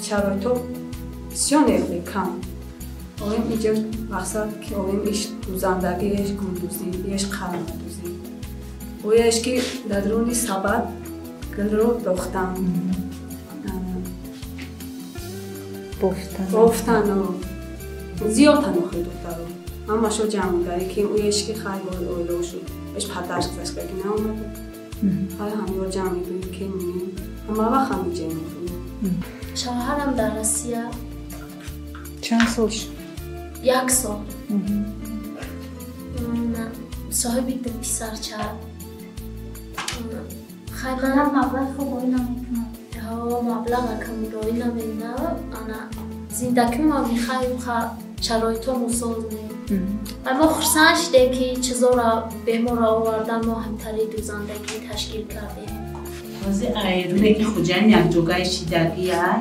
Шароито бисёр нехли кам. Оем иҷо мақсад ки оем иш дузандагӣ, еш гулдузӣ, еш қалмадузӣ. Ояш ки дар даруни сабад гулро дохтан. Бофтан. Зиёдтан охи духтаро. Ҳамашо ҷамъгарӣ ки ояш ки хай оило шуд. Еш падарш гузашта ки наомада. Хай ҳамё ҷамъ мекунем ки мемонем. Ҳама вақт ҳамин ҷамъ мекунем. Шавҳарам дар Россия. Чанд сол шуд? 1 сол. Соҳиби 2 писарча. Хай ман маблағ хуб роӣ намекунам. Ҳо, маблағ кам роӣ намекунам. Ана зиндагиам мехоҳем шароито мусоид не. Мо хурсанд шудем ки чизоро беморро овардан, мо ҳамтари дузандагӣ ташкил кардем. Ҳозир айруне ки Хуҷанд якҷогаи шидагиай,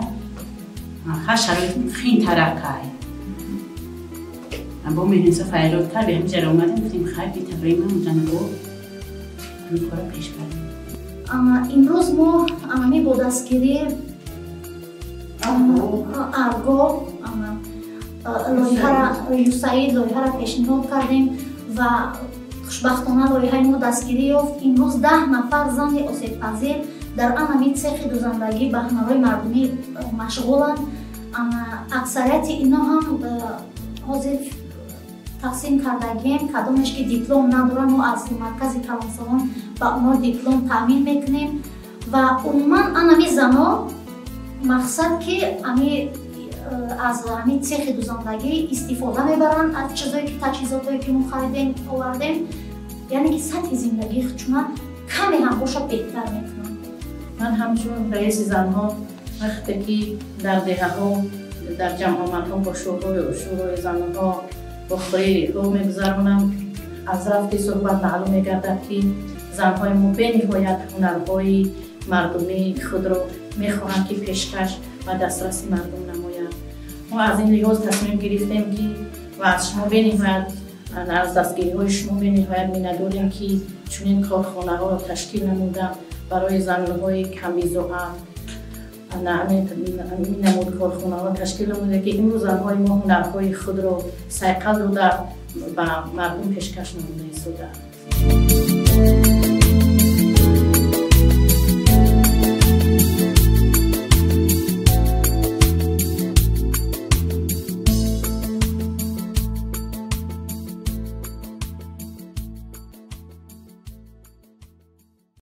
ха шароит хинтаракай. Бо меҳнисо файрод кард, ҳамҷара омадем, гуфтем хай битабраим ҳамҷанабо ҳамин кора пеш барем. Имрӯз мо ами бо дастгирии Арго лоиҳара ЮСАИД лоиҳара пешниҳод кардем ва хушбахтона лоиҳаи мо дастгирӣ ёфт. Имрӯз 10 нафар зани осебпазир дар анами цехи дузандагӣ ба ҳунарҳои мардумӣ машғуланд. Аксарияти ино ҳам ҳозир тақсим кардагием, кадомеш ки диплом надоранд, мо аз маркази калонсолон ба онҳо диплом таъмин мекунем ва умуман анами зано мақсад ки ами аз ҳамин цехи дузандагӣ истифода мебаранд, аз чизое ки таҷҳизотое ки мо харидем овардем, яъне ки сатҳи зиндагии худшона каме ҳам бошад беҳтар мекунанд. Ман ҳамчун раиси занҳо вақте ки дар деҳаҳо, дар ҷамъомадҳо бо шӯрои занҳо бохӯриҳо мегузаронам, аз рафти суҳбат маълум мегардад ки занҳои мо бениҳоят ҳунарҳои мардумии худро мехоҳанд ки пешкаш ва дастраси мардум намоянд. Мо аз ин лиҳоз тасмим гирифтем ки ва аз шумо бениҳоят, аз дастгириҳои шумо бениҳоят миннатдорем ки чунин корхонаҳоро ташкил намуда барои занҳои камбизоат ҳамин намуд корхонаҳоро ташкил намуда ки имрӯз занҳои мо ҳунарҳои худро сайқал дода ба мардум пешкаш намуда истодаанд.